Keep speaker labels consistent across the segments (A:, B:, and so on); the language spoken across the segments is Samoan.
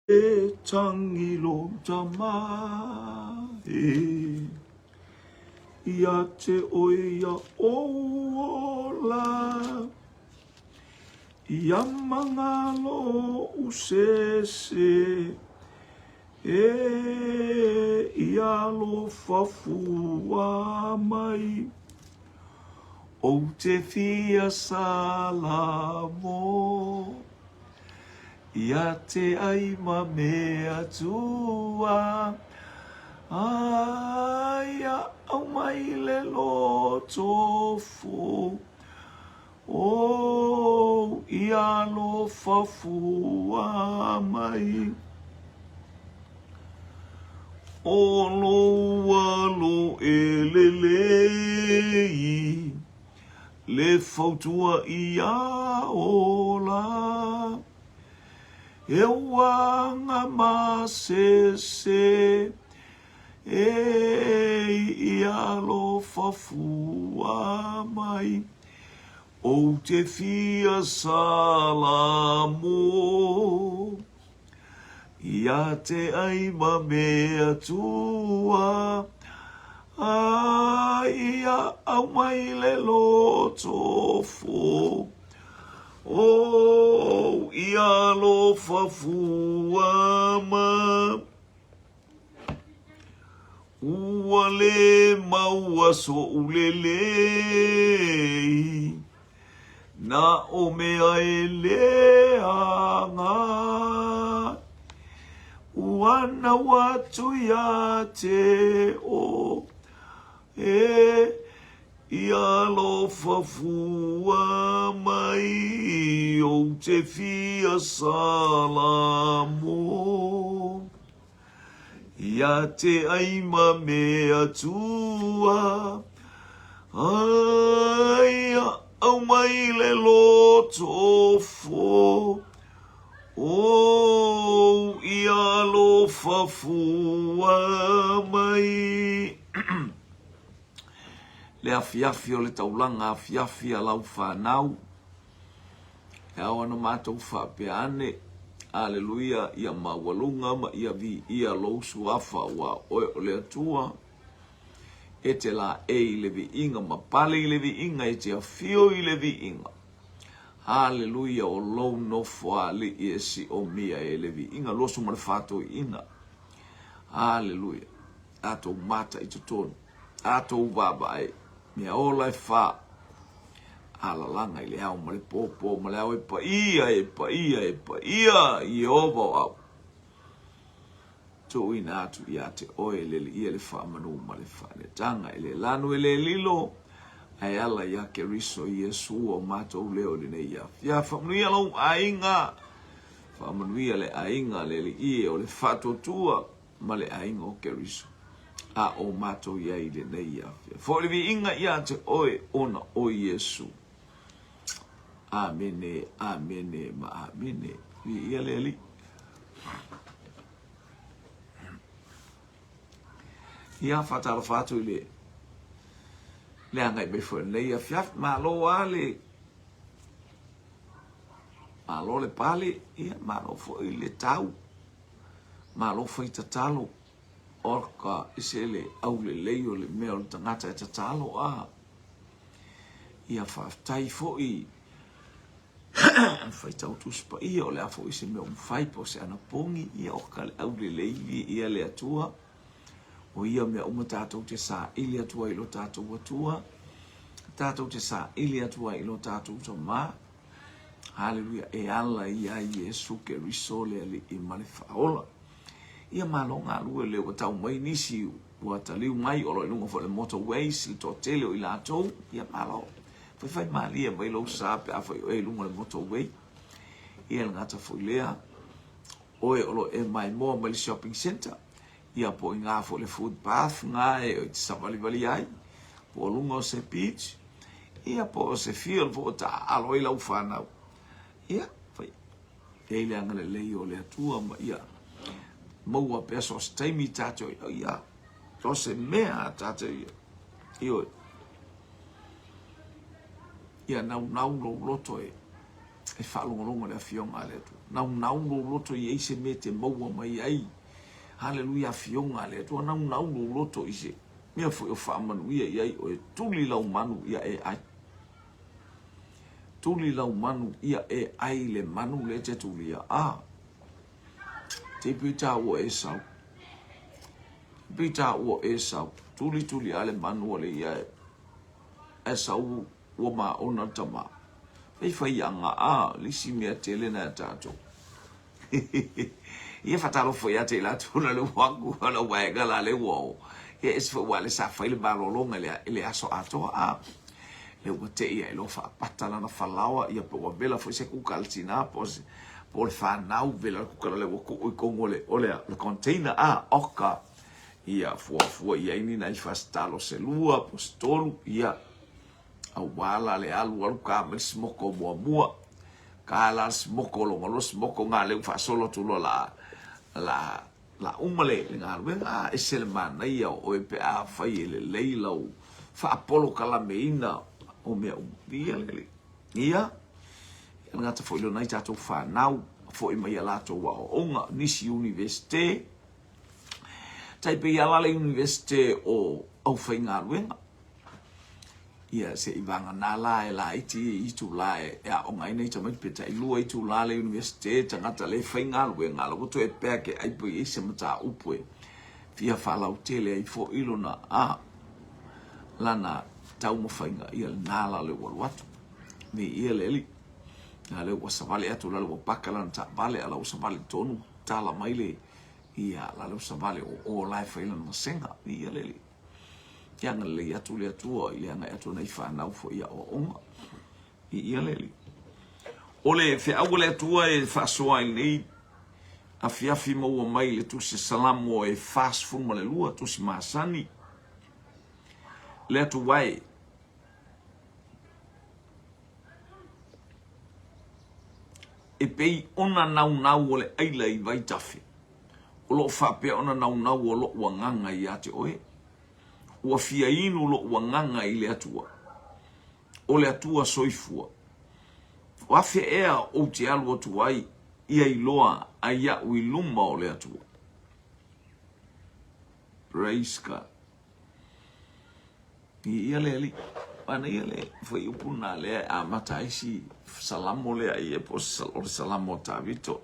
A: E tangi lou tama e Ia te oe ia ou ola Ia mangalo usese E ia alofa fua mai Ou te fia salamo Ia te ai ma me Atua Aia aumai le loto fou Oh, ia alofa fua mai O lou alo e lelei Le fautua ia ola E uaga masese E i alofa fua mai Ou te fia salamo Ia te ai ma me Atua A ia aumai le loto fou Oh, ia alofa fua ma Ua le maua soʻu lelei Na o mea e leaga Ua nau atu ia te oe Ia alofa fua mai Ou te fia salamo Ia te ai ma me Atua Aia aumai le loto fou Oh, ia alofa fua mai. Le afiafi o le taulaga afiafi a lau fanau. E ao ana matou faapea ane, Aleluia, ia maualuga ma ia viia lou suafa aua oe o le Atua, e te laei i le viiga ma pale i le viiga, e te afio i le viiga. Aleluia, o lou nofoalii e siomia e le viiga. 24 toeaiina. Aleluia. Tatou mata i totonu, tatou vaavaai, mea ola e fa, alalaga i le ao ma le po, po ma le ao, e paia, e paia, e paia, Ieova o au. Tuuina atu ia te oe le Alii le faamanu ma le faanetaga, e le lanu e le lilo, ae ala ia Keriso Iesu o matou leo i lenei afiafi. Faamanuia lou aiga, faamanuia le aiga le Alii o le faatuatua ma le aiga o Keriso, a o matou i ai i lenei afiafi. Foi le viiga ia te oe ona o Iesu. Amene, amene ma amene. Viia le Alii. Ia, faatalofa atu i le le agai mai foi lenei afiafi. Malo lava le malo le pale, ia malo foi le tau. Malo fai tatalo. Oka ese le aulelei o le mea o le tagata e tatalo a. Ia faafetai foi faitau Tusi Paia, o le a foi se mea ua mafai po o se anapogi, ia o ka le aulelei viia le Atua. O ia mea uma tatou te saili atu ai i lo tatou Atua, tatou te saili atu ai i lo tatou Tama. Haleluia, e ala ia Iesu Keriso le Alii ma le Faaola. Ia malo galue lea ua tau mai nisi ua taliu mai o lo o i luga foi o le motorways le toatele o i latou, ia malo. Faifai malie mai lou sa pe a fai o e i luga o le motorway. Ia le gata foi lea, oe o lo o e maimoa mai le shopping centre, ia po o i gā foi le footpath ngā e te savalivali ai, po o luga o se beach, ia po o se field po o taaalo ai lau fanau. Ia, fai, e i le agalelei o le Atua ma ia maua pea so o se taimi tātou, ia, so o se mea a tātou ia, ioe. Ia naunau lou loto e. E faalogologo i le Afioga a le Atua. Naunau lou loto i ai se mea e te maua mai ai. Haleluia, Afioga a le Atua. Naunau lou loto i se mea foi o faamanuia i ai oe. Tuli lau manu ia e ai. Tuli lau manu ia e ai le manu lea e te tulia. A, te pei tāua Esau. Pei tāua Esau. Tuli tuli a le manu a le ia e. Esau ua maona le tama. Fai fai aga a le isi mea tele na ia tatou. Ia faatalofa ia te i latou na le ua aku a lau vaega la le ua o. Ia ese foi ua le sa fai le malologa i le, i le aso atoa a. Le ua te i ai loa faapata lana falaoa, ia pe ua vela foi se kuka a le tina po o se, po o le fanau vela le kuka la le ua tuu i tonu o le, o le, le container a, oka. Ia fuafua i ai ni nai fasitalo se lua po o se tolu, ia aua la le alu alu ka mai le smoko muamua, ka la le smoko lona lua smoko nga lea ua faasolo atu loa la la la uma le le galuega a ese le manaia o oe pe a fai e lelei lau faapolokalameina o mea uma. Ia le ia e le gata foi lea o nai tatou fanau foi mai a latou aoaoga nisi Universite Tai pei ala le Iunivesite o Aufaigaluega. Ia se i vagana la e laiti i itulā e aoga ai nei tamaiti pe tailua itulā le Iunivesite tagata le faigaluega la ua toe pea ke ai pe i ai se mataupu e fia faalautele ai foi lona a lana taumafaiga ia lena la le ua alu atu. Nei ia le alii. A lea ua savali atu la le ua paka lana taavale a la ua savali tonu tala mai le Ia, la lea ua savali o o la e fai lana vasega. Ia le alii. Ia agalelei atu le Atua i le agai atu o nai fanau foi i aoaoga. Ia le alii. O le feau a le Atua e faasoa i lenei afiafi maua mai le tusi Salamo e 42, tusi masani. Le Atua e. E pei ona naunau o le ʻaila i vaitafe, o lo o faapea ona naunau o loʻu agaga ia te oe. Ua fia inu loʻu agaga i le Atua, o le Atua soifua. O afe ea ou te alu atu ai ia iloa ai iaʻu i luma o le Atua? Praise God. Ia le alii. Manaia le fuaiupu lena lea e amata ai si salamo lea ia po o le salamo a Tavito.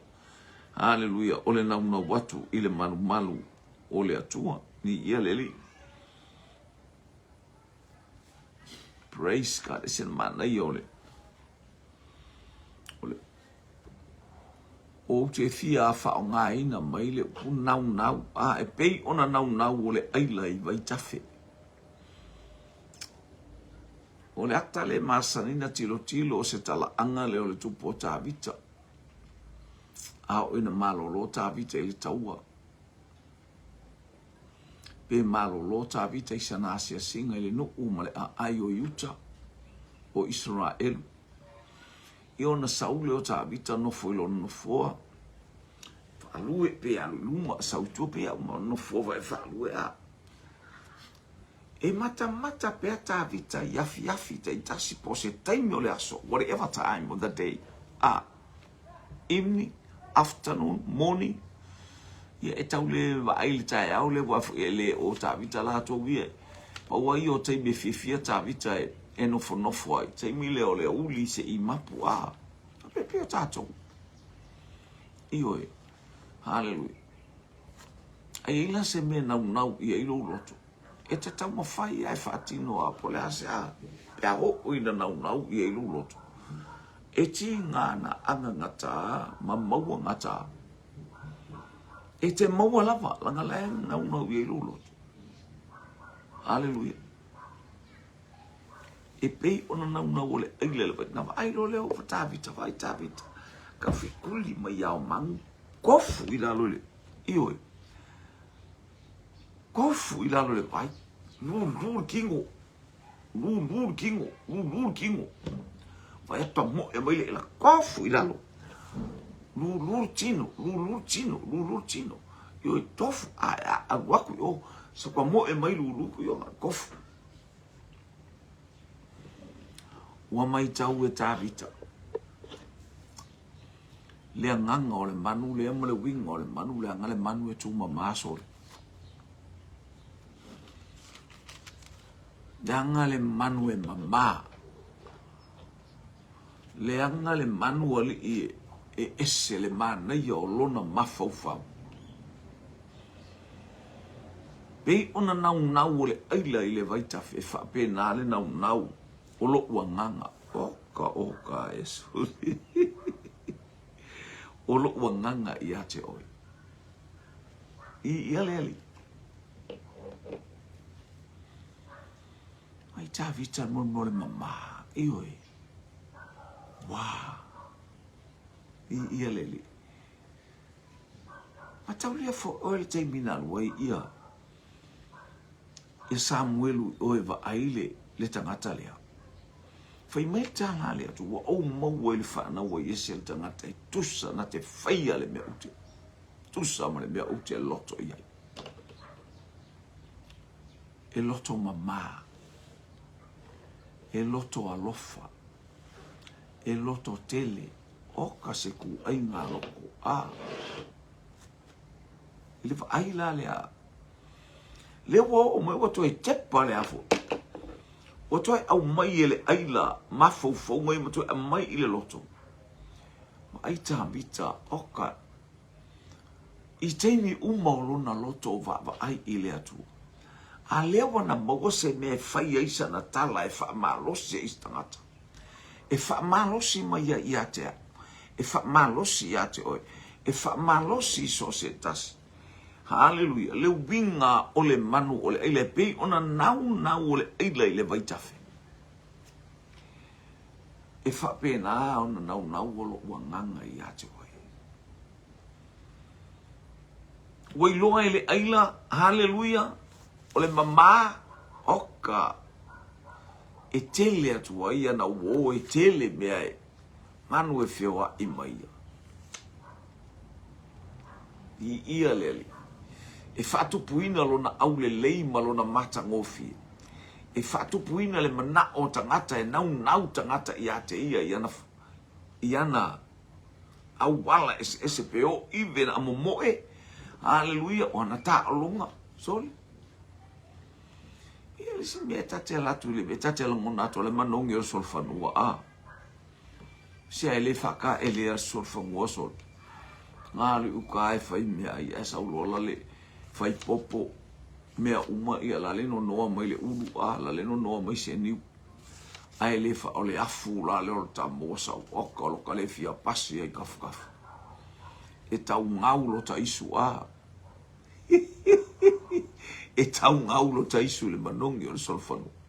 A: Haleluia, o le naunau atu i le malumalu o le Atua. Ia le alii. Praise God. Ese le manaia o le o le Ou te fia faaaogaina mai le upu naunau, a e pei ona naunau o le ʻaila i vaitafe. O le ata le masani na tilotilo o se talaaga lea o le tupu o Tavita. A oo ina malolo Tavita i le taua, pe malolo Tavita i sana asiasiga i le nuu ma le aai o Iuta o Isaraelu. I ona Saule o Tavita nofo i lona nofoa, faalue pe alu i luma, sau i tua pe au ma nofoa vae faalue a. E matamata pea Tavita i afiafi taitasi po o se taimi o le aso, whatever time of the day, a, evening, afternoon, morning, ia e tau le vaai le taeao lea ua foi e le o Tavita latou ia. Pau ai o taimi e fiafia Tavita e, e nofonofo ai, taimi lea o le uli se i mapu a, faapea tatou. Ioe, haleluia. A i ai la se mea naunau i ai lou loto, e te taumafai lava e faatino a po o le a se a, pe a oo ina naunau i ai lou loto. E tiga na agagata ma maua gata. E te maua lava, laga la e naunau i ai lou loto. Aleluia. E pei ona naunau o le ʻaila le vai. Na vaai loa lea o Tavita, vaai Tavita, ka fekuli mai ao magu, kofu i lalo i le, ioe, kofu i lalo i le vai, lulu le kino, lulu le kino, lulu le kino. Vai atu tamoe mai le ela, kofu i lalo, lulu le tino, lulu le tino, lulu le tino. Ioe, tofu, a, a, alu aku i o, sa tamoe mai lulu ku i o, kofu. Ua maitau e Tavita. Le agaga o le manu lea ma le uiga o le manu leaga le manu e tumama sole. Leaga le manu e mama. Leaga le manu alii e ese le manaia o lona mafaufau. Pei ona naunau o le aila i le vaitafe e faapena le naunau o loʻu agaga. Oka oka Iesu. O loʻu agaga ia te oe. I ia le alii. Ai Tavita mo mo le mama. Ioe. Wa. I ia le alii. Mataulia foi oe le taimi na alu ai ia ia Samuelu i o e vaai le, le tagata lea. Fai mai le tala a le Atua, ua ou maua i le fanau a Iese le tagata e tusa na te faia le mea ou te tusa ma le mea ou te loto i ai. E loto mamā, e loto alofa, e loto tele, oka se kūʻaiga loko, a. I le vaai la lea, lea ua oo mai ua toe tepa le afu. Ua toe aumai e le ʻaila mafaufauga ia ma toe aumai i le loto. Vaai Tavita, oka, i taimi uma o lona loto o vaavaai i le Atua. A lea ua na maua se mea e fai ai sana tala e faamalosi ai se tagata. E faamalosi mai ai ia te au, e faamalosi ia te oe, e faamalosi i so o se tasi. Haleluia! Le uiga o le manu o le ʻaila e pei ona naunau o le ʻaila i le vaitafe. E faapena ona naunau o loʻu agaga ia te oe. Ua iloa e le ʻaila, haleluia, o le mamā, oka, e tele atu ai ana uō, e tele mea e manu e feoaʻi mai ia. I ia le Alii, e faatupuina lona aulelei ma lona matagofie, e faatupuina le manaʻo o tagata e naunau tagata iā te ia i ana, i ana auala eseese pe o iwe na momoe, haleluia, o ana taʻologa, sole. Ia le isi mea e ta te ala atu i le mea, e ta te lagona atu o le manogi o le solofanua, a. Sea e le whakaele a solofanua sole. Ngā alu i uka e whai mea ai, ae sau loa la le whai popo mea uma ia la le nonoa mai le ulu a, la le nonoa mai se niu. Ae le wha o le afu la le o le tamoa sau oka o lo ka le fia pasi ai kafukafu. E tau ngau lo ta isu a. E tau ngau lo ta isu le manogi o le solofanua.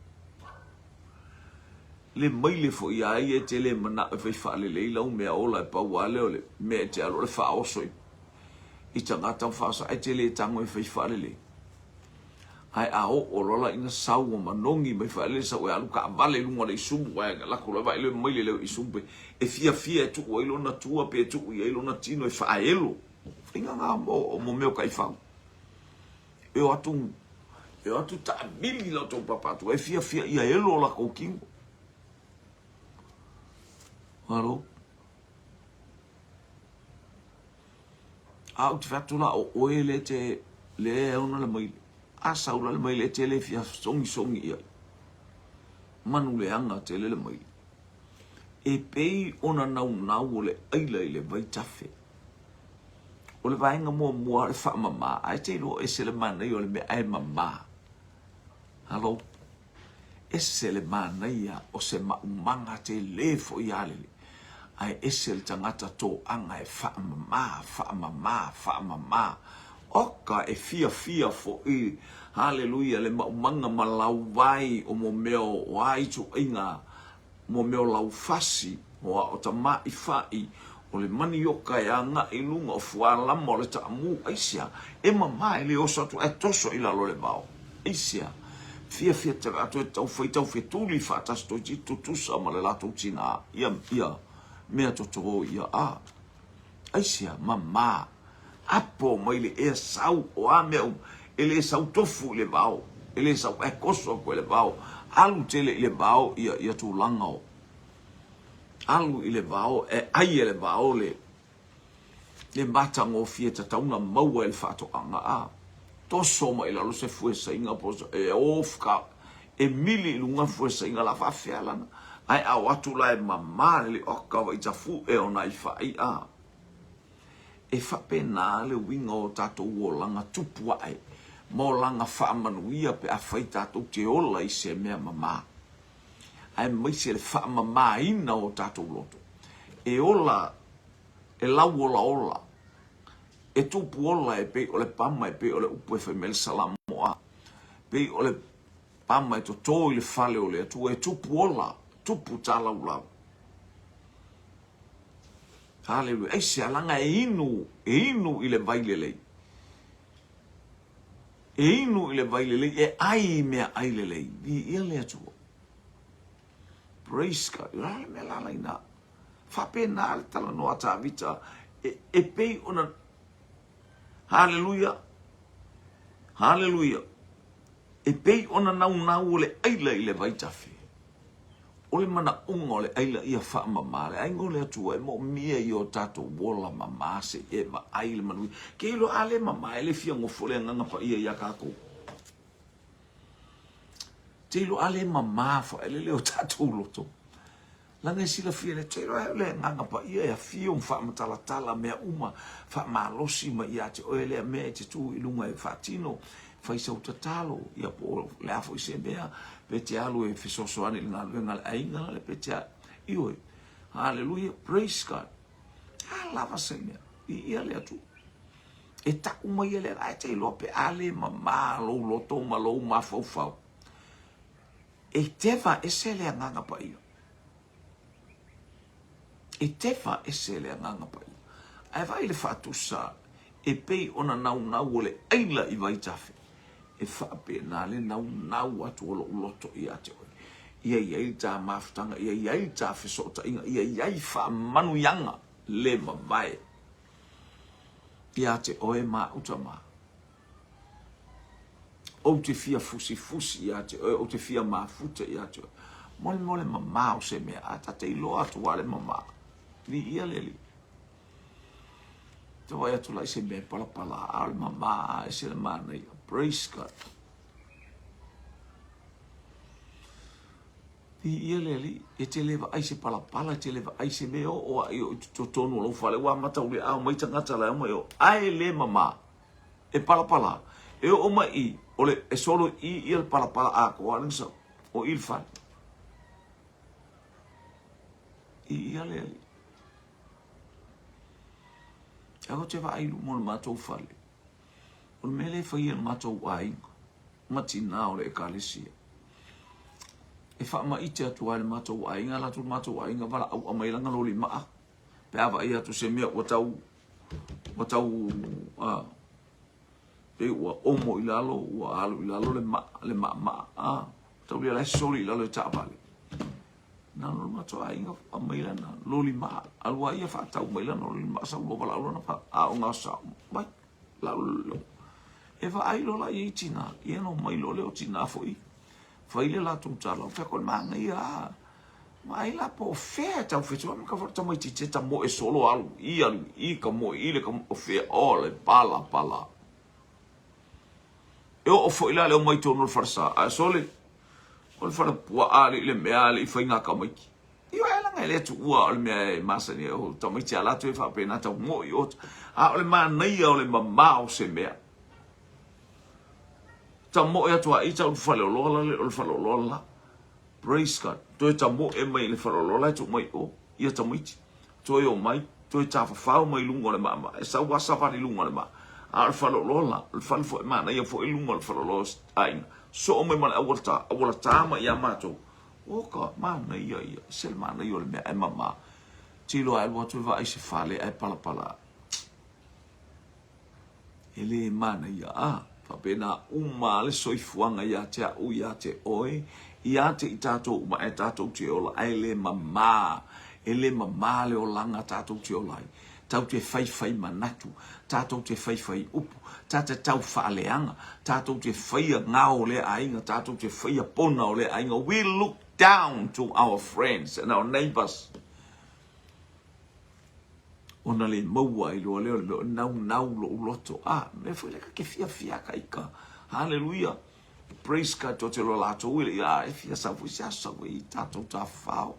A: Le maile foi a ia e te le manao e fai faalelei lau mea ola e pau a lea o le mea e te alu o le faaoso i i tagata ma faaoso ae te le tago e fai faalelei. Ae a oo loa la ina sau ua manogi mai faalelei sau e alu kaavale i luga o le isumu ae lako loa e vaai loa e maile leo isumu pe e fiafia e tuu ai lona tua pe e tuu i ai lona tino e faaelo. Faiga na mo mo mea o taifau. E o atu e o atu taamili la outou papa atu e fiafia ia elo o lakou kino. Alo. A ou te fai atu la o oe le te le e ona le maile. A sau la le maile e te le fia sogisogi i ai. Manu leaga tele le maile. E pei ona naunau o le ʻaila i le vaitafe. O le vaega muamua o le faamama, ae te iloa ese le manaia o le mea ae mama. Hello. Ese le manaia o se maumaga tele foi a le ae ese le tagata toaga e faamama, faamama, faamama. Oka e fiafia foi, haleluia, le maumaga ma lauvai o mo mea o a ituaiga mo mea o laufasi, o a o tamaʻi faʻi, o le manioka e agaʻi i luga o fualama o le taamu, aisea? E mama e le oso atu ae toso i lalo o le vao, aisea? Fiafia tele atu e taufai taufetuli faatasi toeitiiti tutusa ma le latou tinā ia ia mea totō ia a. Aisea? Mama. Apo mai le ea sau o a mea uma, e le sau tofu i le vao, e le sau ae koso atu i le vao, alu tele i le vao ia, ia tulaga o, alu i le vao, e ai e le vao le, Le matagofie tatau ona maua e le faatoaga a toso mai lalo se fuesaiga po e off ka e mili i luga fuesaiga la faafefea lana ae a o atu la e mama lelei oka vai tafu'e o nai fai a e faapena le uiga o tatou olaga tupu a'e ma olaga faamanuia pe afai tatou te ola i se mea mama aemaise le faamamaina o tatou loto e ola e lauolaola, e tupu ola e pei o le pama, e pei o le upu e fai mai le Salamo a, pei o le pama e totō i le fale o le Atua, e tupu ola, tupu talaulau. Haleluia. Aisea, leaga e inu, e inu i le vai lelei. E inu i le vai lelei, e ai i meaai lelei. Viia le Atua. Praise God. O le a le mea la laina? Faapena le talanoa a Tavita e, e pei ona Haleluia! Haleluia! E pei ona naunau o le ʻaila i le vaitafe. O le manaʻoga o le ʻaila ia faamama le aiga o le Atua e moomia i o tatou ola mama se i e vaai le manuia. Ke iloa a le mama e le fia gofo le Agaga Paia iā kākou. Te iloa a le mama faelele o tatou loto. Leaga e silafia le tele o le Agaga Paia e afio ma faamatalatala mea uma, faamalosi mai ia te oe lea mea e te tu i luga e faatino, fai sau tatalo, ia po o le a foi se mea, pe te alu e fesoasoani i le galuega a le aiga lale, pe te a, ioe, haleluia, praise God. A lava se mea, viia le Atua. E tau mai e le ae te iloa pe a le mama lou loto ma lou mafaufau. E tefa ese le Agaga Paia. E tefa ese le Agaga Paia. Ae vaai le faatusa e pei ona naunau o le ʻaila i vaitafe, e faapena le naunau atu o lou loto ia te oe. Ia i ai le ta mafutaga, ia i ai le ta fesootaiga, ia i ai faamanuiaga le mavae ia te oe ma au tama. Ou te fia fusifusi ia te oe, ou te fia mafuta ia te oe. Molemole mamao se mea, a ta te iloa atu a le mama. Viia le Alii. Te vaai atu la i se mea e palapala, a o le mama a ese le manaia. Praise God. Viia le Alii, e te le vaai se palapala, e te le vaai se mea oo a i o i totonu o lou fale, ua amata uli ao mai tagata la e omai o, ae le mama. E palapala, e oo mai i, o le, e solo i ia le palapala atoa le sau, o i le fale. I ia le Alii. Ae ou te vaai i luma o le matou fale, o le mea lea e fai e le matou aiga ma tinā o le Ekalesia, e faamaite atu lava i le matou aiga, alu atu le matou aiga valaau aumai lana loli maa, pe a vaai atu se mea ua tau, ua tau, a, pei ua omo i lalo, ua alu i lalo le maa, le maamaa, a, tau lea la e soli i lalo e taavale. Na o le matou aiga aumai lana loli maa, alu a ia faatau mai lana loli maa sau loa valaau lana fa, a o gaosa mai, lau lo. E vaai loa la i ai tina, ia ona omai loa lea o tina foi, fai le latou tala, fai atu o le manaia a, vaai la po o fea e tau fetu ai ma ka tamaitiiti e tamoe solo alu i alu i ka moe i le ka o fea o le palapala. E oo foi la le omai tonu o le falesa, ae sole, o le fale puaa alii le mea alii faiga tamaiti. Ioe leaga e le tuua o le mea e masani ai o tamaiti a latou e faapena tau moi o a o le manaia o le mamao o se mea. Tamoe atu a i tau le faleoloa la le o le faleoloa la. Praise God. Toe tamoe mai le faleoloa la e tuu mai o ia tamaiti. Toe omai, toe tafafao mai luga o le maamaa, e sau a savali luga o le maa. A o le faleoloa la, o le fale foi manaia foi luga o le faleoloa aiga. Soo mai ma le auala ta, auala ta mai ia matou. Oka, manaia ia, se le manaia o le mea ae mama. Tilo ae alu atu e vaai se fale ae palapala. E le manaia a faapena uma le soifuaga ia te a'u ia te oe ia te i tatou uma ae tatou te ola ae le mama e le mama le olaga tatou te ola ai tatou te faifai manatu tatou te faifai upu tatou te tau faaleaga tatou te faia gao o lea aiga tatou te faia pona o lea aiga. We look down to our friends and our neighbors. Ona le maua ai loa lea o le mea o naunau lou loto. A, mea foi lea ka te fiafia ka ika. Haleluia. Praise God, to te loa latou e le ia e fia sau foi se aso sau i tatou tafafao.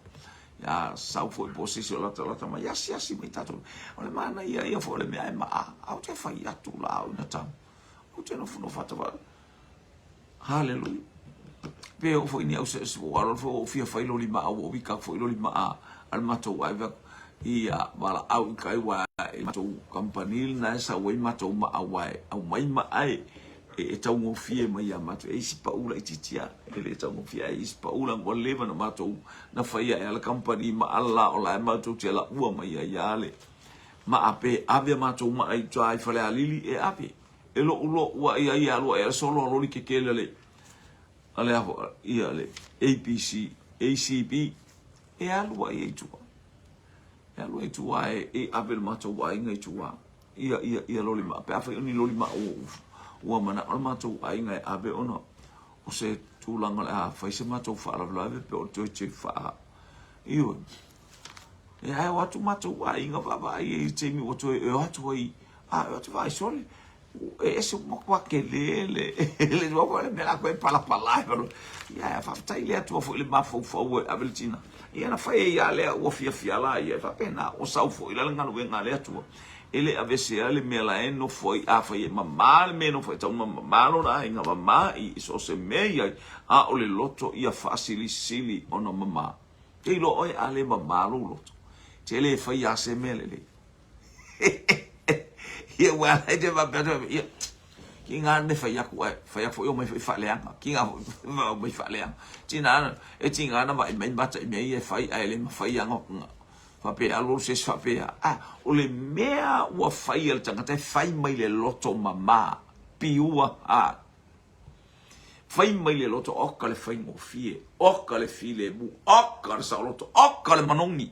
A: Ia sau foi po se isi o latalata mai asiasi mai tatou. O le manaia ia foi o le mea e maa. A o te fai atu la au ina tau. Ou te nofonofo atu Haleluia. Pe oo foi ni au se se ua alo foi ua fia fai loli maa ua wika foi loli maa a le matou ai va ia valaau i kai wa e matou company lena e sau ai matou maa wa e aumai maa e e taugofie mai ia matou. E isi pau laitiiti a e le taugofie ae isi pau la ua leva na matou na faia e a le company maa la o la e matou te laua mai ai ia le maa pe ave a matou maa i uta i Falealili e ave. E loʻu loʻu a ia ia alu aʻe solo a loli kekele ale ale aho ia le ABC ACB e alu aʻe i tua. E alu ai tua e e ave le matou aiga i tua. Ia ia ia loli ma pe afai o ni loli ma ua ua manao le matou aiga e ave ona o se tulaga o le a fai se matou faalavelave pe o le toe te faa ioe. E ae o atu matou aiga vaavaai i le taimi ua toe o atu ai A e te vaai sole, e ese ua matua tele le le ua le mea la koe palapala e valo. Ia e faafetai le Atua foi le mafaufau e ave le tina. Ia na fai ai ia lea ua fiafia la ia e faapena ua sau foi la le galuega a le Atua. E le aveesea le mea la e nofo ai afai e mama le mea e nofo ai tau mama lona aiga mama i so o se mea i ai a o le loto ia faasilisili ona mama. Te iloa oe a le mama lou loto, te le faia a se mea lelei. Ia ua ala ai te faapea atu, ia, ki ngā me whai aku ai, whai aku foi o mai foi whaaleanga, ki ngā o mai whaaleanga. Tina ana, e tinga ana vai mai mata i mea ia e whai ai le mawhai anga nga. Whapea, alu alu se isi whapea. Ah, o le mea ua whai a le tangata e whai mai le loto mama, piua heart. Whai mai le loto, oka le whaingofie, oka le filemu, oka le saoloto, oka le manongi.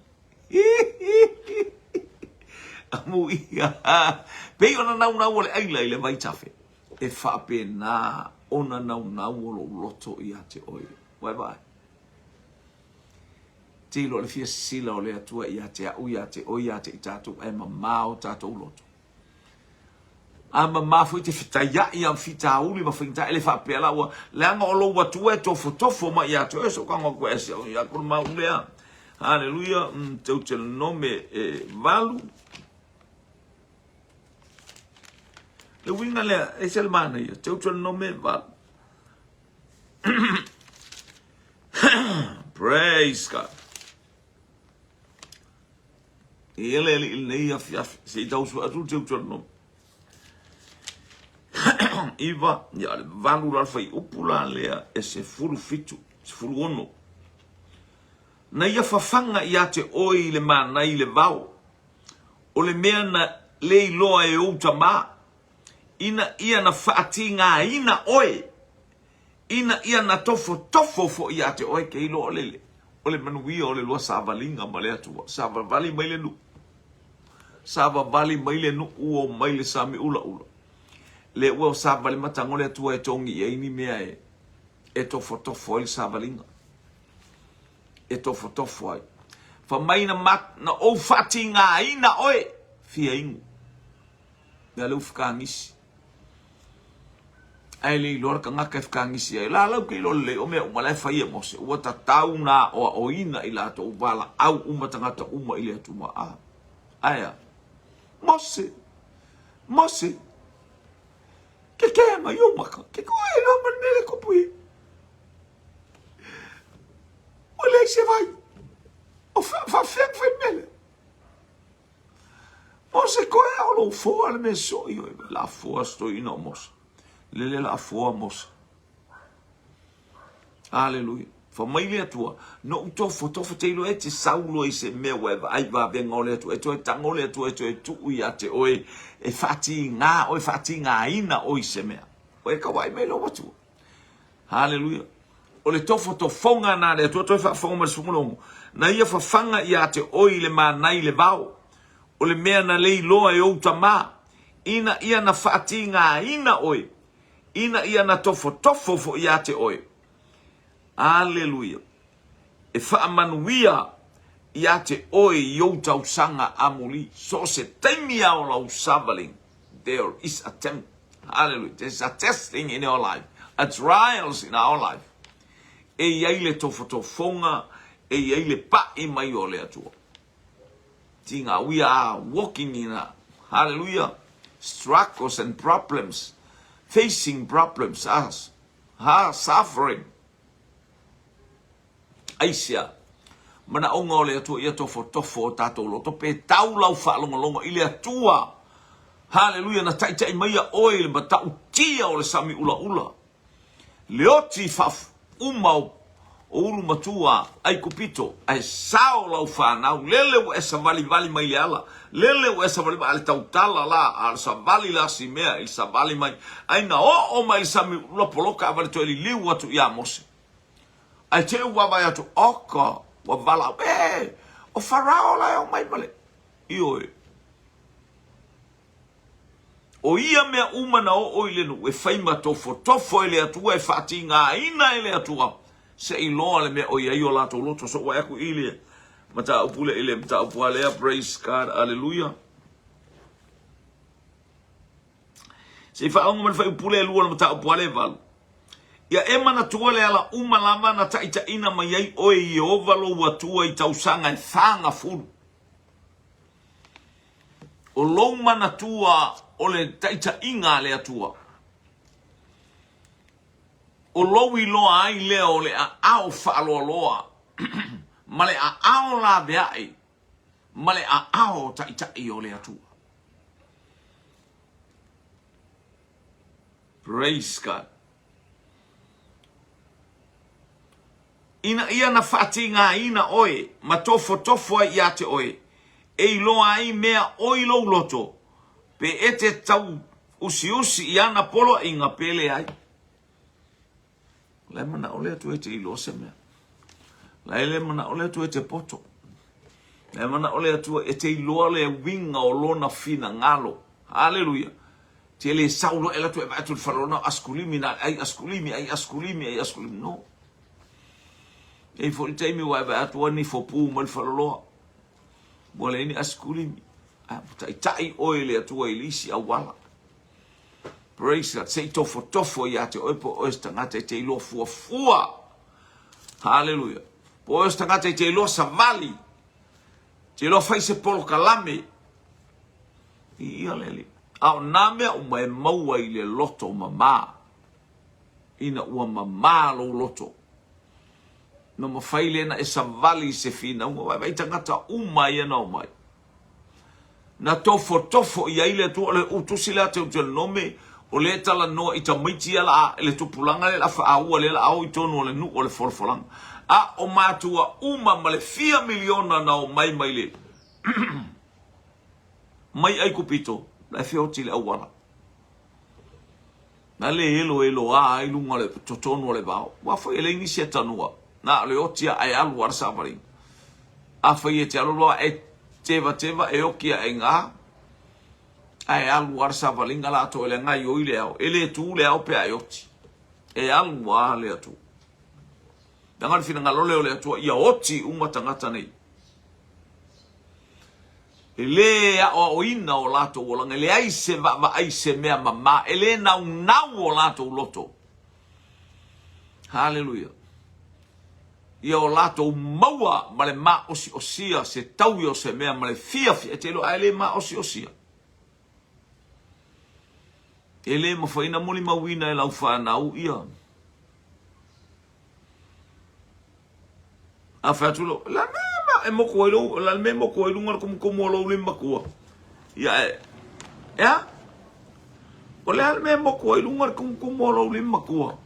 A: Amuia. Pei ona naunau o le ʻaila i le vaitafe, e faapena ona naunau o lou loto ia te oe. Ua e vaai? Te iloa le fia sisila o le Atua ia te a'u, ia te oe, ia te i tatou, ae mamao tatou loto. A mama foi te fetaiaʻi a fitauli ma faigata e le faapea la ua leaga o lou Atua e tofotofo mai ia te oe so kago aku e ese o ia kona mau lea. Haleluia, Deuteronome e 8. Le uiga lea, e se le manaia, Deuteronome 8. Praise God. Ia le alii lenei afiafi, se i tau sue atu le Deuteronomy. Iva, ia le valu la le fuaiupu la lea e 17, 16. Na ia fafaga ia te oe i le manai i le vao, o le mea na le iloa e ou tamā, ina ia na faatigaina oe, ina ia na tofotofo foi ia te oe ke iloa o le o le manuia o le lua savaliga ma le Atua. Savavali mai le nuu. Savavali mai le nuu o mai le sami ulaula. Le ua savali matago le Atua e togi i ai ni mea e e tofotofo ai le savaliga. E tofotofo ai. Fa mai na, ma, na ou faatigaina oe fia inu. Mea le ufukagisi. Ae le iloa le tagata e fukagisi ai. La lau ke iloa lelei o mea uma la e fai e Mose. Ua tatau na aoaoina i latou valaau uma tagata uma i le Atua. A, ae a? Mose, Mose, ke ke mai o maka, ke koe e loa mane le kupu i. Ua leai se vai. O wha whai mele. Mose koe a o lou foa le mea soi oi la foa stoina o Mose. Lele la foa Mose. Aleluia. Fa mai le Atua, no u tofo, tofo te ilo e te saulo i se mea ua e vaai vavenga o le Atua, e toe tango le Atua e toe tuu ia te oe, e whaatīngā oe, whaatīngāina oe i se mea. Oe ka wai mai lou Atua. Haleluia. O le tofotofoga na le Atua toe faafofoga mai le sefuluono, na ia fafaga ia te oe i le manai le vao, o le mea na le iloa e ou tamā, ina ia na faatigaina oe, ina ia na tofotofo foi ia te oe. Aleluia. E faamanuia ia te oe i ou tausaga amuli, so o se taimi lava o lau savaliga, there is a tempt, hallelujah, there is a testing in your life, a trials in our life. E i ai le tofotofoga, e i ai le pa'i mai o le Atua. Tiga, we are walking in a, hallelujah, struggles and problems, facing problems, us, ha, suffering. Aisea? Manaoga o le Atua ia tofotofo o tatou loto pe tau lau faalogologo i le Atua. Haleluia, na taitai maia oe i le matautia o le sami ulaula. Le oti faauma o ulu matua Aikupito, ae sao lau fanau, lele ua e savalivali mai le ala, lele ua e savali mai, a le tautala la, a le savali la si mea i le savali mai, ai na oo mai le sami ulaula poloka a vale toe liliu atu ia Mose. Ae te ua vaai atu, oka, ua valaau, e, o Farao la e omai ma le, ioe. O ia mea uma na oo i le nuu e fai ma tofotofo e le Atua e faatigaina e le Atua, se i loa le mea o i ai o latou loto. So ua aku i le mataupu le i le mataupu a lea, praise God, hallelujah. Se i faaoga ma le fuaiupu lea e lua o le mataupu a le valu. Ia e manatua le ala uma lava na taitaiina mai ai oe e Ieova lou Atua i tausaga e fagafulu. O lou manatua o le taitaiga a le Atua. O lou iloa ai lea o le aao faaloaloa ma le aao laveai ma le aao taitai o le Atua. Praise God. Ina ia na faatigaina oe ma tofotofo ai ia te oe, e iloa ai mea o i lou loto, pe e te tau usiusi i ana poloaiga pe leai. La e manao le Atua e te iloa se mea. La e le manao le Atua e te poto. La e manao le Atua e te iloa le uiga o lona finagalo. Haleluia. Te le sau loa e alu atu e vaai atu i le faleoloa, askulimi na ai askulimi, ai askulimi, ai askulimi. No. E i ai foi le taimi ua e vaai atu ua nifo pu mai le faleoloa. Ua leai ni askulimi. A, ua taitai oe e le Atua i le isi auala. Praise God. Se i tofotofo ia te oe po o oe se tagata e te iloa fuafua. Hallelujah. Po o oe se tagata e te iloa savali. Te iloa fai se polokalame. I ia le Alii. A o nā mea uma e maua i le loto mamā. Ina ua mamā lou loto. Na mafai lea na e savali i se finauga. Vaivai tagata uma ia na omai. Na tofotofo i ai le Atua, o le utusi lea a Teutelonome, o lea e talanoa i tamaiti ia la, le tupulaga lea la faaua lea la ao i tonu o le nuu o le folafolaga. A o matua uma ma le fia miliona na omai mai le mai Aikupito, la e feoti le auala. Na le eloeloa ai luga o le totonu o le vao. Ua foi e leai nisi e tanua. Na o le oti a e alu a le savaliga. Afai e te alu loa e tevateva e oki ae gā, ae alu a le savaliga latou e le gaioi le ao. E le tu le ao pe a e oti. E alu a le Atua. Leaga o le finagalo lea o le Atua ia oti uma tagata nei. E le aoaoina o latou olaga, e leai se vaavaai i se mea mama, e le naunau o latou loto. Haleluia. Ia o latou maua ma le maosiosia se taui o se mea ma le fiafia, e te iloa ae le maosiosia. E le mafai ona molimauina e lau fanau ia. A fai atu lou, la mea ma e moku ai lou, la mea e moku ai luga le kumukumu o lou lima matua. Ia e, ea? O le a le mea e moku ai luga le kumukumu o lou lima matua?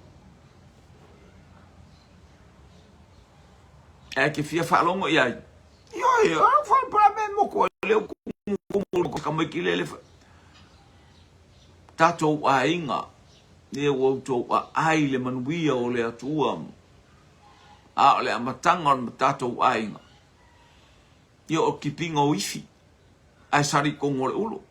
A: E ke fia faalogo i ai. Ioe, a fa pa mea e moku ai leu kumukumu o tamaiti lele. Tatou aiga, e ua outou aai le manuia o le Atua. A o le amataga o le tatou aiga, ia o tipiga o ifi, ae sali i totonu o le ulo.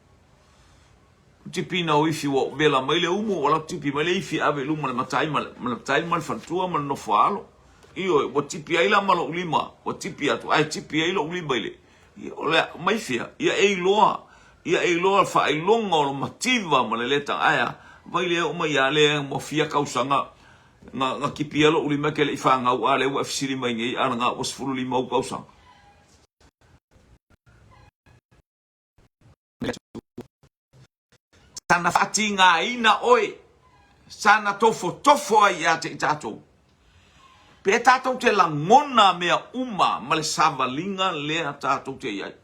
A: O tipina o ifi ua vela mai le umu, ua alu atu tipi mai le ifi ave i luma le matai ma le matai ma le faletua ma le nofo a alo. Ioe, ua tipi ai la ma lou lima, ua tipi atu, ae tipi ai lou lima i le, ia, o le a, mai fea, ia e iloa, ia e iloa le faailoga o le mativa ma le leta, ae a, vai lea oo mai ia lea ua fia tausaga na, na tipia lou lima e te le i fanau, a lea ua e fesili mai nei, a na ua 15 ou tausaga. Sana faatigaina oe, sana tofotofo ai ia te i tatou. Pe tatou te lagona mea uma ma le savaliga lea tatou te i ai.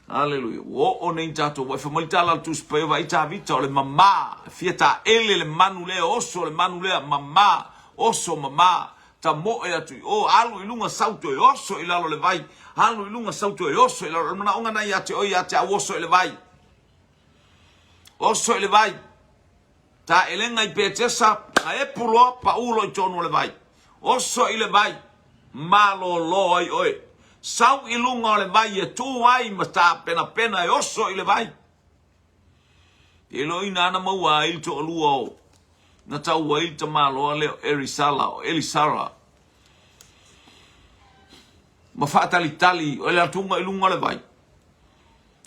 A: Aleluia. Ua oo nei tatou wai. Fai mai le tala a le Tusi Paia, vaai Tavita, o le mamā, e fia taele le manu lea, oso le manu lea, mamā, oso mamā, tamoe atu i o, alu i luga sau toe oso i lalo le vai, alu i luga sau toe oso i lalo. O le manaoga na ia te oe ia te au oso i le vai. Oso i le vai. Taelega i Petesa, na epu loa, pau loa i tonu o le vai. Oso i le vai, malolo ai oe. Sau i luga o le vai e tu ai ma tapenapena e oso i le vai. Iloina ana maua ai le toalua o na tau ai le tamaloa lea o Erisala, o Elisara, ma faatalitali o le atuga i luga o le vai.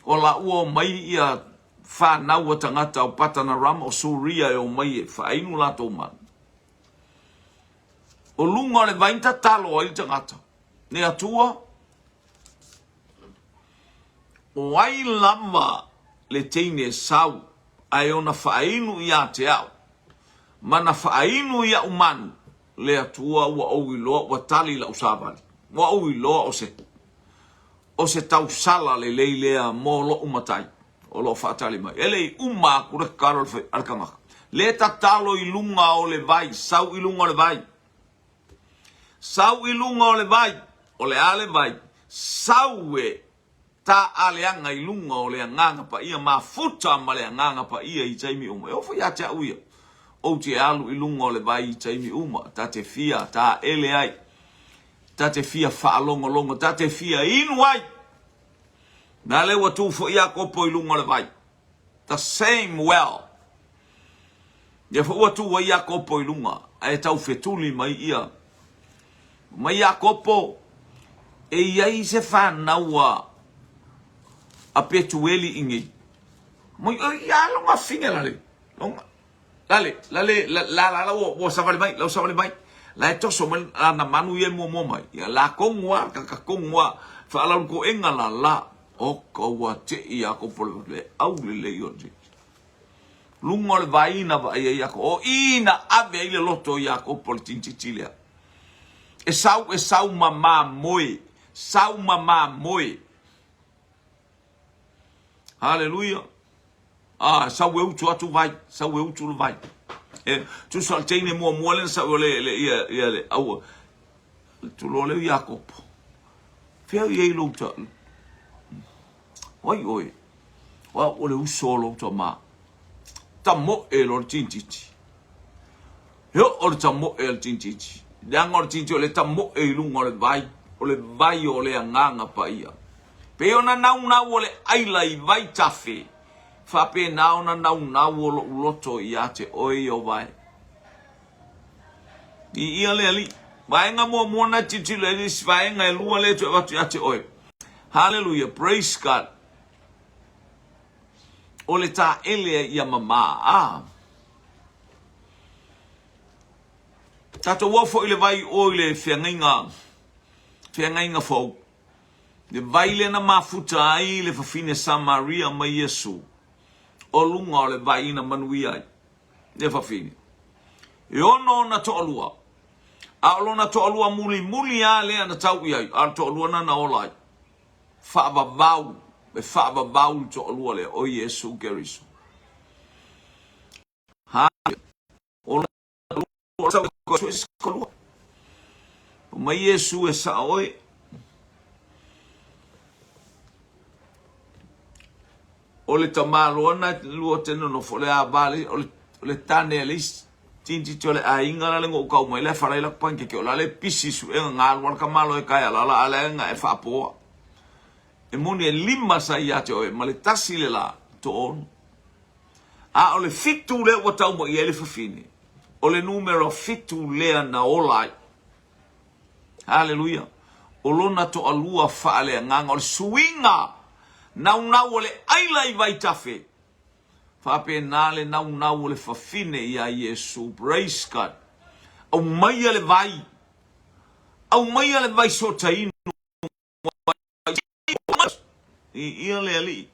A: O laua o mai ia fanau a tagata o Patanarama o Suria e omai e faainu latou manu. O luga o le vai na tatalo ai le tagata. Le Atua, o ai lava le teine e sau ae ona faainu ia te au, ma na faainu iaʻu manu, le Atua ua ou iloa ua tali lau savali. Ua ou iloa o se, o se tausala lelei lea mo loʻu matai o lo o faatali mai. E le i uma atu le tatalo a le tagata. Le tatalo i luga o le vai, sau i luga o le vai. Sau i luga o le vai, o le a le vai? Sau e taaaleaga i luga o le Agaga Paia, mafuta ma le Agaga Paia i taimi uma. E oo foi ia te au ia, ou te alu i luga o le vai i taimi uma, ta te fia taaele ai, ta te fia faalogologo, ta te fia inu ai. Na lea ua tu foi Iakopo i luga o le vai. The same well. Ia foi ua tu ai Iakopo i luga, ae tau fetuli mai ia. Mai Iakopo, e i ai se fanau a, a Petueli i nei. Mai, oi, ia longa fine lale. Longa, lale, lale, la, la, la, la, ua, ua savali mai, la ua savali mai. La e toso mai, la na manu ia e muamua mai. Ia, la kongu a, ka, ka kongu a, faalaulu koenga la, la. O ka ua te i Iakopo le, le au lelei o te. Luga o le vai na vaai ai Iakopo. O i na ave ai le loto o Iakopo le tinititi lea. E sau, e sau ma mamoe. Sau ma mamoe. Haleluia. Ah, sau e utu atu vai. Sau e utu le vai. E, tusa o le teine muamua lea na sau o le, le, ia, ia, le, aua. Tuloa lea o Iakopo. Fea i ai lou ta... Oi oe, o au o le uso o lou tama. Tamoe loa le tinititi. E oo le tamoe a le tinititi. Leaga o le tinititi o le tamoe i luga o le vai, o le vai o le agaga paia. Pei ona naunau o le aila i vaitafe, faapena ona naunau o lou loto ia te oe Ieova e. Viia le Alii. Vaega muamua na tilotilo ai le isi vaega e lua lea e toe avatu ia te oe. Hallelujah, praise God. O le taele ia mamā. Ah. Tatou o foi le vai o i le feagaiga, feagaiga fou. Le vai lea na mafuta ai le fafine Samaria mai Iesu, o luga o le vai na manuia ai. Le fafine. E ono ona toalua. A o lona toalua mulimuli lava lea na tau i ai, a o le toalua na na ola ai. Faavavau, e faavavau le toalua lea, o Iesu Keriso. Haleluia. O lona toalua, o sau e toalua. Mai Iesu e sao oe. O le tamaloa na lua te nonofo, o le ava le, o le, o le tane a le isi tinititi o le aiga la le ngo kau mai la e wharai la pankeke o la le pisi su e ngā lua ka malo e kai ala la ala e nga e whaapoa. E moni e lima sa ia te oe, ma le tasi le la, to ono. A o le fitu le ua tau mai ai le fafine. O le numera fitu lea na ola ai. Haleluia. O lona toalua faaleagaga, o le suiga naunau o le aila i vaitafe. Faapena le naunau o le fafine iā Iesu. Praise God. Aumaia le vai. Aumaia le vai sotainu. I ia le Alii.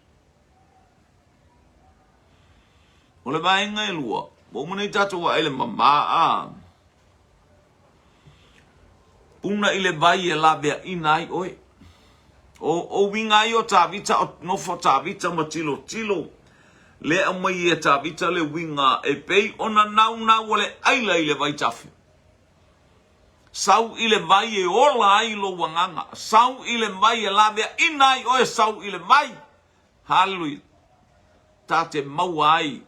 A: O le vaega e lua, ua uma nei tatou vaai le mamā a. Puna i le vai e laveaina ai oe. O, o uiga ai o Tavita, o nofo Tavita ma tilotilo, le aumai e Tavita le uiga e pei ona naunau o le aila i le vaitafe. Sau i le vai e ola ai lou agaga. Sau i le vai e laveaina ai oe, sau i le vai. Haleluia. Ta te maua ai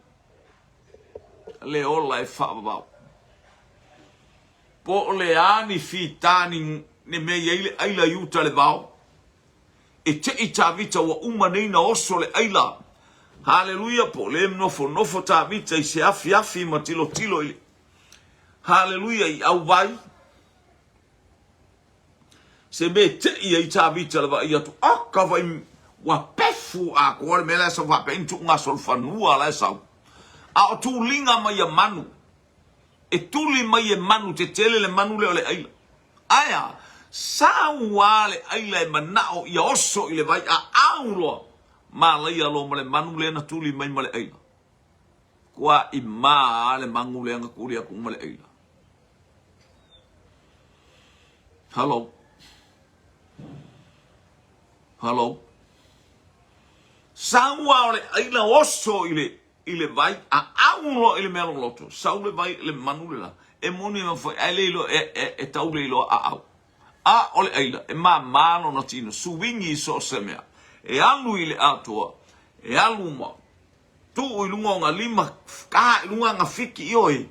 A: le ola e faavavau. Po o le a ni fita ni, ni mea i ai le aila i uta le vao. E te i Tavita ua uma nei na oso le aila. Haleluia, po o le nofonofo Tavita i se afiafi ma tilotilo i le Haleluia i auwai. Se mea e tei ai Tavita le vaai atu, aka vai ua pefu atoa le mea la e sau faapea ni tuugasolo fanua la e sau. A o tuliga mai a manu, e tuli mai e manu tetele le manu lea o le aila. Ae a, sau a le aila e manao ia oso i le vai a au loa, malaia loa ma le manu lea na tuli mai ma le aila. Kua i mā a le magu lea na tuli atu ma le aila. Hello. Hello. Sau a o le aila oso i le i le vai a au loa i le mea loloto. Sau le vai le manu le la. E moni ma foi ai le ilo e e e tau le iloa a au. A o le aila e māmā lona tino suingi i so o se mea. E alu i le atoa, e alu ma Tuu i luga o nga lima, ka i luga nga fiki i oe.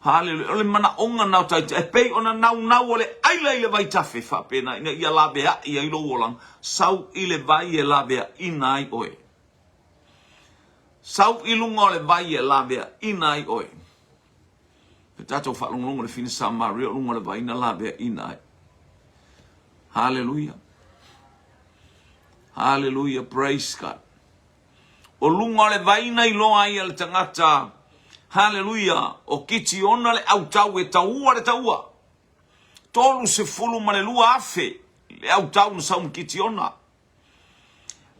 A: Haleluia. O le manaoga na o Taita, e pei ona naunau o le aila i le vaitafe, faapena ina ia laveai ai lou olaga, sau i le vai e laveaina ai oe. Sau i luga o le vai e laveaina ai oe. Pe tatou faalogologo i le fine Samaria o luga o le vai na laveaina ai. Haleluia. Haleluia. Praise God. O luga o le vai na iloa ai e le tagata, haleluia, o Kitiona le autau e taua le taua. 32,000 le autau na sau ma Kitiona.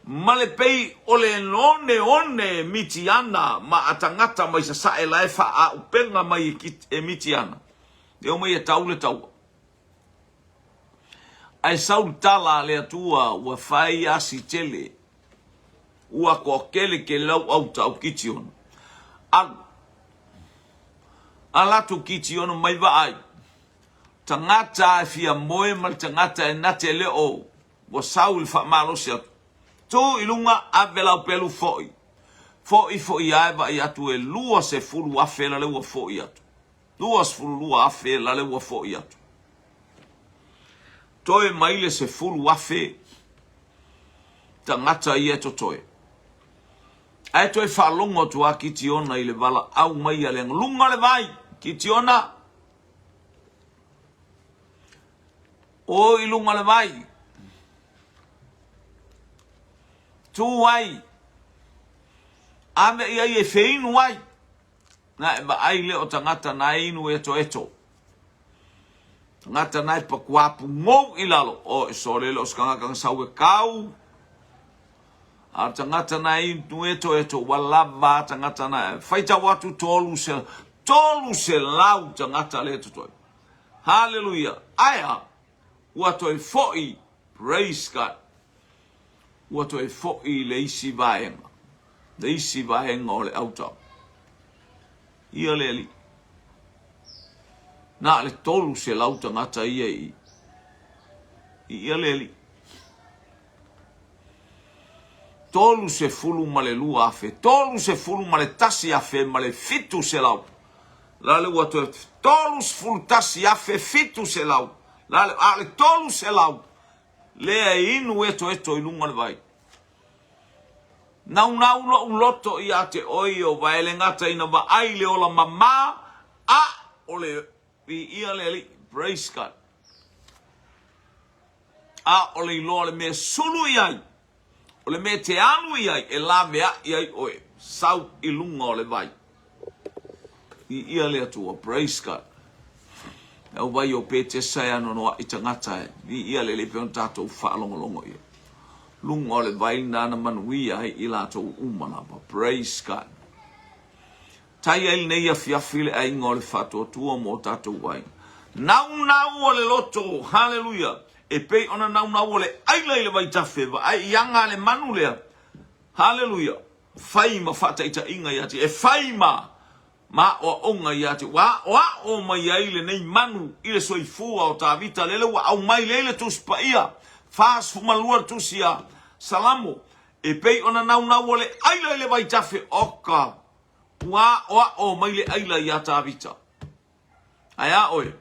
A: Ma le pei o le oneone Mitiana ma a tagata mai sasae la e faaaupega mai e Mitiana. E omai e tau le taua. Ae sau le tala a le Atua ua fai asi tele, ua toatele tele lau autau Kitiona. Alu, ala atu Kitiona mai vaai, tagata e fia moe ma le tagata e na te leo ua sau i le faamalosi atu. Tu i luga, ave lau pelu foi. Foi foi ae vaai atu e 20,000 la le ua foi atu. 22,000 la le ua foi atu. Toe mai le 10,000 tagata ia e totoe. Ae toe faalogo atu a Kitiona i le valaau mai a le luga o le vai. Kitiona, o i luga o le vai. Tu ai. Ave i ai e feinu ai. Na e vaai lea o tagata na e inu etoeto. Tagata na e pakuapu ngou i lalo. O e sole le o se kangaka na sau e kau. A tagata na e inu etoeto ua lava tagata na e faitau atu tolu se 300 tagata le totoe. Hallelujah. Ae a, ua toe foi, praise God, ua toe foi i le isi vaega, le isi vaega o le autao. Ia le Alii. Na o le 300 tagata ia i, i ia le Alii. 32,000, 31,000 ma le 700. La le ua toe 31,700. La le, a o le 300 lea e inu etoeto i luga o le vai. Naunau lou loto ia te oe o vae le gata ina vaai le ola mamā, a ʻole Viia le Alii. Praise God. ʻAʻole iloa le mea e sulu i ai, o le mea e te alu i ai, e laweaʻi ai ʻoe, sau i luga o le wai. Viia le Atua. Praise God. Le au wai o Petesa e anoanoaʻi tagata e. Viia le Alii pei ona tatou faalogologo i ai. Luga o le wai nana manuia ai i latou uma lava. Praise God. Tai ai lenei afiafi le aiga o le faatuatua mo tatou aiga. Naunau o le loto, haleluia, e pei ona naunau o le aila i le vaitafe, vaai i aga a le manu lea, haleluia, fai ma faataitaiga ia te, e fai ma ma aoaoga ia te, ua aoao mai ai lenei manu i le soifua o Tavita, lele ua aumai lea i le Tusi Paia, 42 le Tusi a Salamo, e pei ona naunau o le aila i le vaitafe, oka, Ua aʻoaʻo mai le ʻaila iā Tavita. Ae a ʻoe?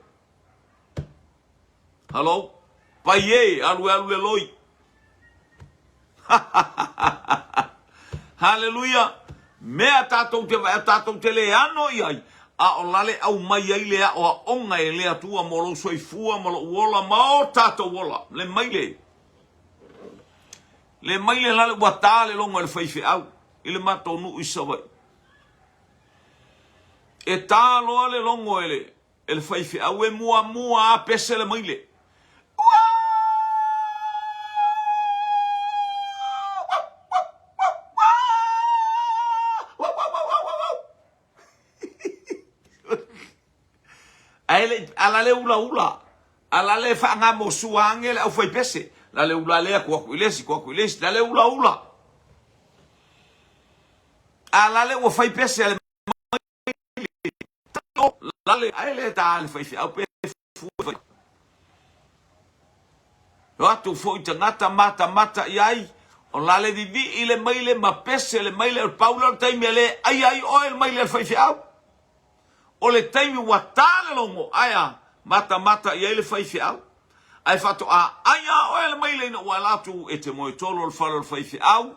A: Hello? Pai e, alu e alu le loi. Haleluia! Mea tatou te vaai, tatou te le ano i ai, a o lale aumai ai le aʻoaʻoga e le Atua mo lou soifua ma lou ola ma o tatou ola. Le maile. Le maile lale ua tā le logo e le faifeau i le matou nuu i Savaii. E tā loa le logo e le, e le faifeau e muamua a pese le maile. Ae le ala le ulaula, ala le faagamosua age le aufaipese, la le ula lea ko aku i le isi, ko aku i le isi, la le ulaula. A la le ua fai pese a le la le ae le ta le faifeau pe fua. O atu foi tagata matamata i ai, o la le vivii le maile ma pese le maile, o le pau lea o le taimi e le ai ai oe le maile a le faifeau. O le taimi ua ta le logo, ae a, matamata i ai le faifeau. Ae faatoa ai a oe le maile ina ua ala atu e te moe tolo le fale o le faifeau,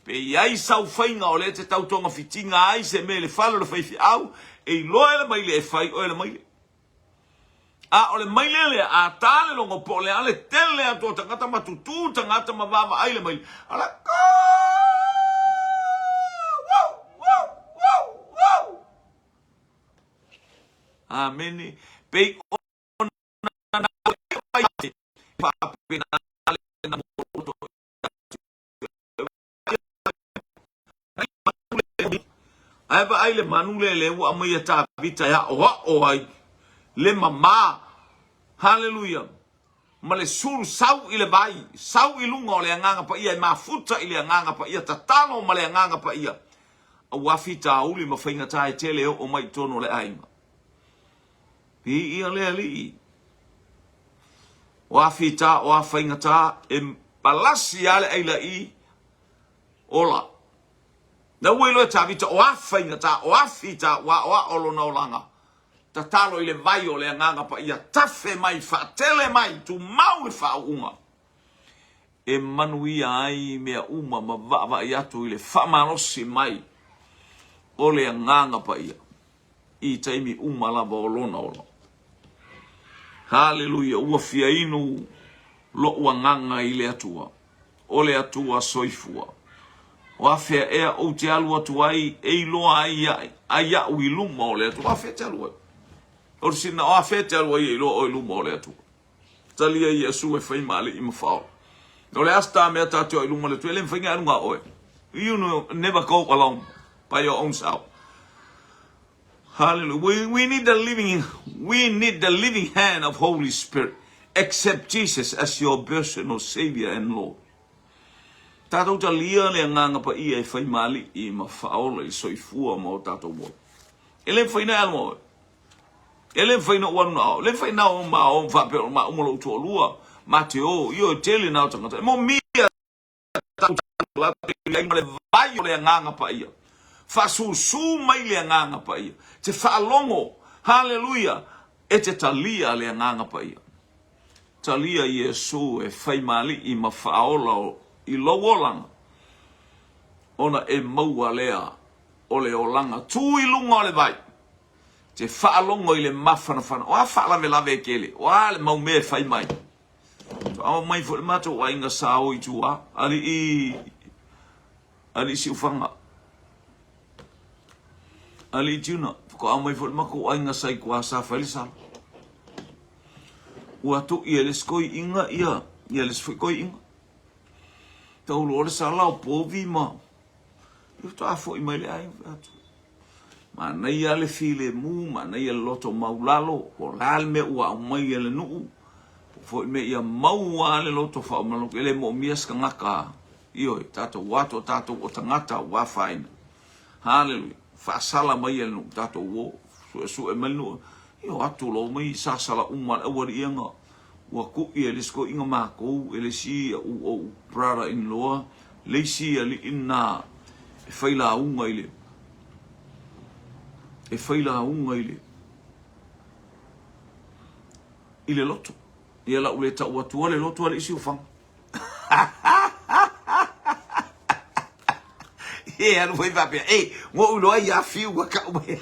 A: pe i ai sau faiga o lea e te tau togafitiga ai se mea i le fale o le faifeau, e iloa e le maile e fai oe le maile. A o le maile lea, a ta le logo po o le a le tele atu o tagata ma tutū tagata ma vaavaai le maile, a la, Amene. Pei ona faapena le Ae vaai le manu lea lea ua aumai e Tavita e aʻoaʻo ai le mamā. Haleluia! Ma le sulu sau i le vai, sau i luga o le Agaga Paia e mafuta i le Agaga Paia, tatalo ma le Agaga Paia. Aua fitauli ma faigata e tele e oo mai i totonu o le aiga. Viia le Alii. O a fita, o a faigata, e palasi lava le aila i ola. Na ua iloa e Tavita, o a faigata, o a fita, ua aoao lona olaga. Tatalo i le vai o le Agaga Paia, tafe mai, faatele mai, tumau le faauuga. E manuia ai mea uma ma vaavaai atu i le faamalosi mai o le Agaga Paia i taimi uma lava o lona ola. Haleluia, ua fia inu loʻu agaga i le Atua, o le Atua soifua. O afea ea ou te alu atu ai e iloa ai ai aʻu i luma o le Atua? O afea e te alu ai? O le sina, o afea e te alu ai e iloa oe i luma o le Atua? Talia Iesu e fai ma alii ma faaola. O le a se ta mea ta te o i luma o le Atua? E le mafai ona e alu na o oe. You never go alone by your own self. Hallelujah. We need the living, we need the living hand of Holy Spirit. Accept Jesus as your personal Savior and Lord. Tatou talia le agaga paia e fai ma alii ma faaola i le soifua ma o tatou ola. E le mafai ona e alu ma oe. E le mafai ona ou alu na o. E le mafai na o ma o faapea o maua ma lou toalua. Ma te o, ioe tele na o tagata. E momia ai ma le vai o le Agaga Paia. Faasusu mai le Agaga Paia. Te faalogo, haleluia, e te talia le Agaga Paia. Talia Iesu e fai ma alii ma faaola i lou olaga, ona e maua lea o le olaga tu i luga o le vai. Te faalogo i le mafanafana. O a faalavelave e tele? O a le mau mea e fai mai? Faatoa mai foi le matou aiga sa o i tua, alii, alii Siufaga, alii Tuna, faatoa mai foi le matou aiga sa i tua sa fai le sala. Ua tui e le isi toeaina ia, ia le isi foi toeaina. Tau loa le sala o povi ma, ia faatoa foi mai le aiga fai atu. Manaia le filemu, manaia le loto maulalo, po o le a le mea ua aumai e le nuu, po o foi le mea ia maua le loto faamalotu. E le moomia se tagata, ioe, tatou o atu o tatou o tagata ua afaina. Haleluia. Faasala mai e le nuu, tatou o, suesue mai le nuu. Ia o atu loa mai sasala uma le aualiiga ua kuʻi e le isi toeaina matou, e le isi ou brother in law, le isi alii lena e fai lauga i le, e fai lauga i le, i le loto. Ia lau le tau atua le loto a le isi o faga. E alu foi faapea, e, ua ou iloa ia fiu ua tau mai.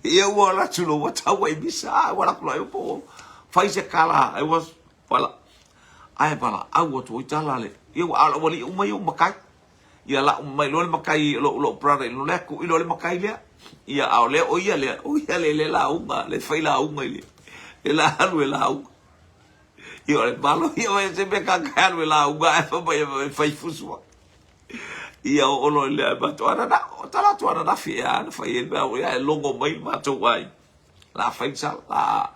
A: Ia ua alu atu loa ua tau ai misa, a ua alu atu loa po fai se kala, ai ua pala ai pala au atu oi tala le. Ia ua ala ua li uma ia makai. Ia la mai loa le makai lo lo brother lo le ku i lo le makai lea. Ia a o le o ia le o ia le le lauga le fai lauga i le le la alu e lauga. Ia o le malo ia o se mea ka ka alu e lauga ai fa mai fai fusu. Ia oo loa i le matou anana, o tala atu ananafi ea na fai ai le mea ia e logo mai le matou ai. La fai sa, la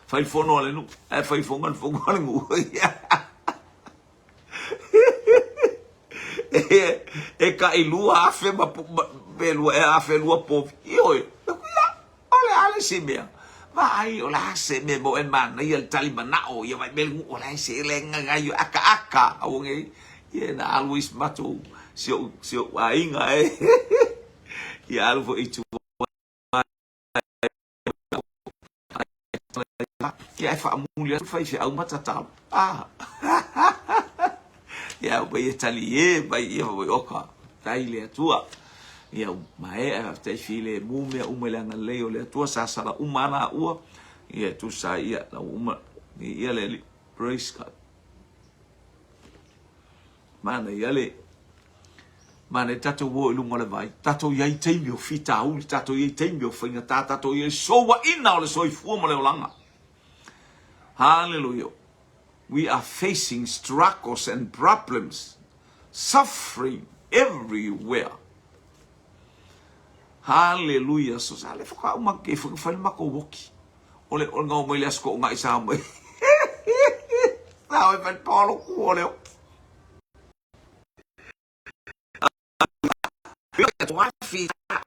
A: fai le fono a le nuu, ae fai foga le fono a le nuu. E kai 2,000 ma pe lua e afe lua povi. Ioe, ia, O le a le isi mea? Vaai, o le a se mea mo e manaia le tali manao ia vai mea le nuu o la e se le gagai o akaaka aua nei ia na alu ai si matou si ou si ou aiga e ia alu foi i tua ia e faamuli atu faifeau ma tatalo ah ia mai e tali e mai ia mai oka tai le Atua ia maea faafetai filemu mea uma i le agalelei o le Atua sasala uma lava laua ia e tusa ai ia lau uma ia le Alii. Praise God. Manaia le manaia tatou o i luga o le vai, tatou i ai taimi o fitauli, tatou i ai taimi o faigata, tatou i ai souaina o le soifua ma le olaga. Hallelujah. We are facing struggles and problems, suffering everywhere. Hallelujah. So sa le whakauma ke whakawhai mako woki. O le o ngau mai le asko ngai sa mai. Sa oi whai polo ku o leo.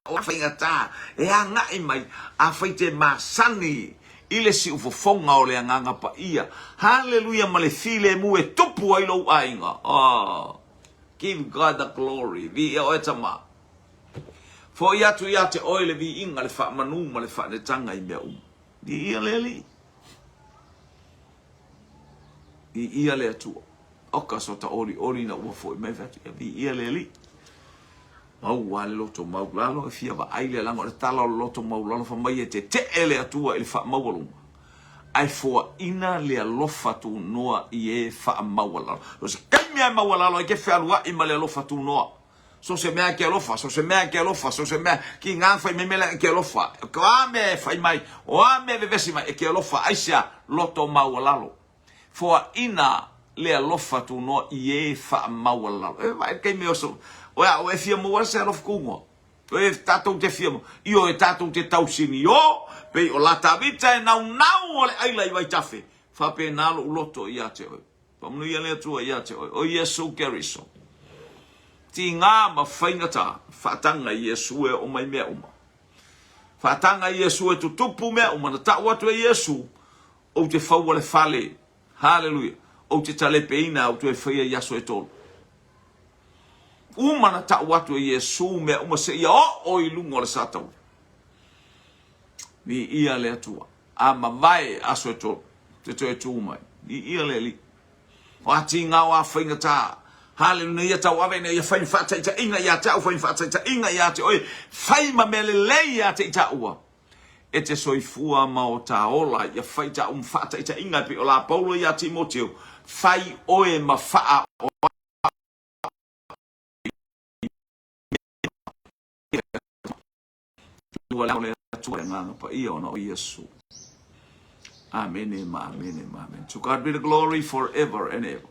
A: O faigata e agai mai afai te masani i le siufofoga o le Agaga Paia. Haleluia ma le filemu e tupu ai lou aiga. Oh, give God the glory. Viia oe Tama. Foi atu ia te oe le viiga, le faamanu ma le faanetaga i mea uma. Viia le Alii. Viia le Atua. Oka so ta olioli ina ua foi mai fai atu, ia viia le Alii. Maua le loto maulalo e fia vaai le leaga o le tala o le loto maulalo fai mai e tetee le Atua i le faamaualuga ae foaina le alofa tunoa i e faamaualalo. So se taimi lava e maualalo ai ke fealuai ma le alofa tunoa. So se mea e ke alofa, so se mea e ke alofa, so se mea ki ngā whai mai mea e ke alofa. Ko a mea e whai mai, o a mea e vevesi mai e ke alofa, aisea loto maualalo. Foaina le alofa tunoa i e faamaualalo. E vaai le taimi o so, o a o e fia maua se alofa tunoa. O e tatou te fia maua, ioe tatou te tausini o, pei o la Tavita e naunau o le aila i Vaitafe. Faapena lou loto ia te oe. Faamanuia le Atua ia te oe, o Iesu Keriso. Tiga ma faigata, faataga i Iesu e oo mai mea uma. Faataga i Iesu e tutupu mea uma, na tau atu e Iesu, Ou te faua le fale, haleluia, ou te talepeina au toe faia i aso e tolu. Uma na tau atu e Iesu mea uma seia oo i luga o le sataua. Viia le Atua. A mavae aso e tolu, te toe tū mai. Viia le Alii. O a tiga o a faigata. Haleluia, ia tauave ina ia fai ma faataitaiga ia te au, fai ma faataitaiga ia te oe, fai ma mea lelei ia te i taua. E te soifua ma o ta ola, ia fai taʻu ma faataitaiga e pei o la Paulo ia Timoteo, fai oe ma faa o le Atua le agaga paia ona o Iesu. Amene ma amene ma amene. To God be the glory forever and ever.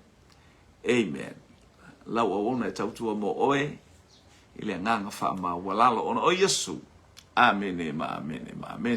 A: Amen. Lau auauna e tautua mo oe i le agaga faamaualalo ona o Iesu. Amene ma amene ma amene.